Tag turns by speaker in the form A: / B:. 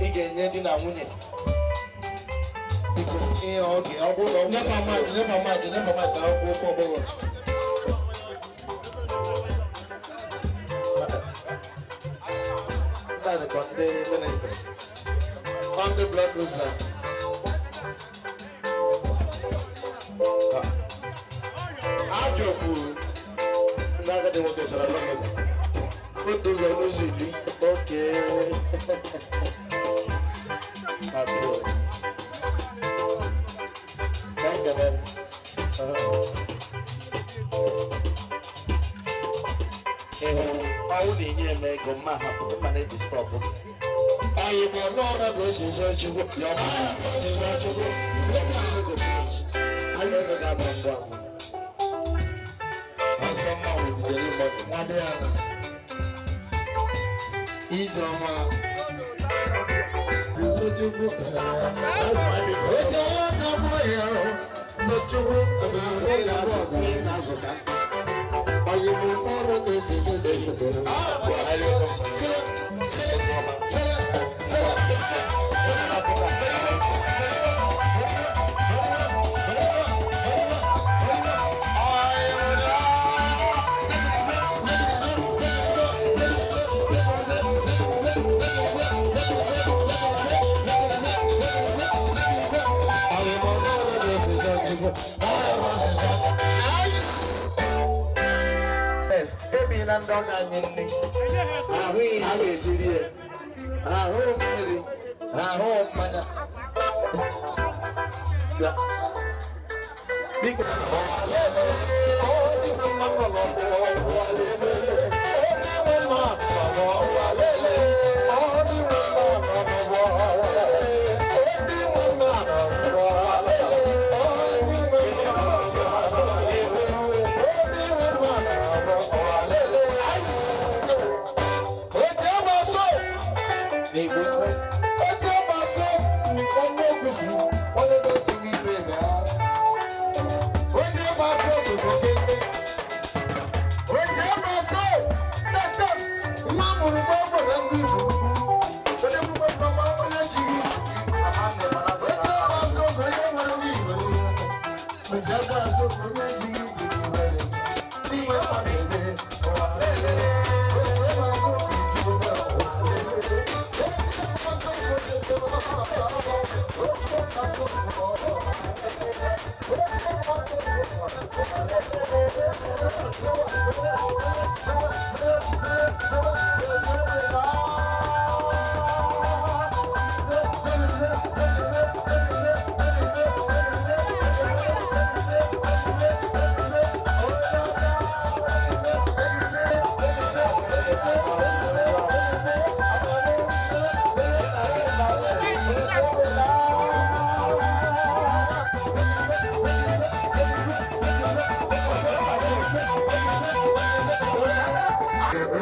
A: Ị ga-enye di na nwunye ihe oge ọ bụrụ na ndị ministri ndị blọk ụzọ ajọ kwuru ndị agadi nwoke sara blọk ụzọ otu ụzọ n'ụzọ iri oke. Ọnwụ na-enye eme ego mma hapụ mma na-edistọpụ gị. Anyị bụ n'ọrụ ka o si zọọ Chukwu ya ọma si zọọ Chukwu. Anyị ego ga-abụ mbụ abụ. Ọsọ mma wetijere mmadụ nwadị ya na ije ọma. Chukwu oche ọzọ bụ ya Chukwu na-azụta. Ebi na ndị ọka anyị nne ahụghị ha ga-esiri ya ahụ mmiri ahụ mmanya biko.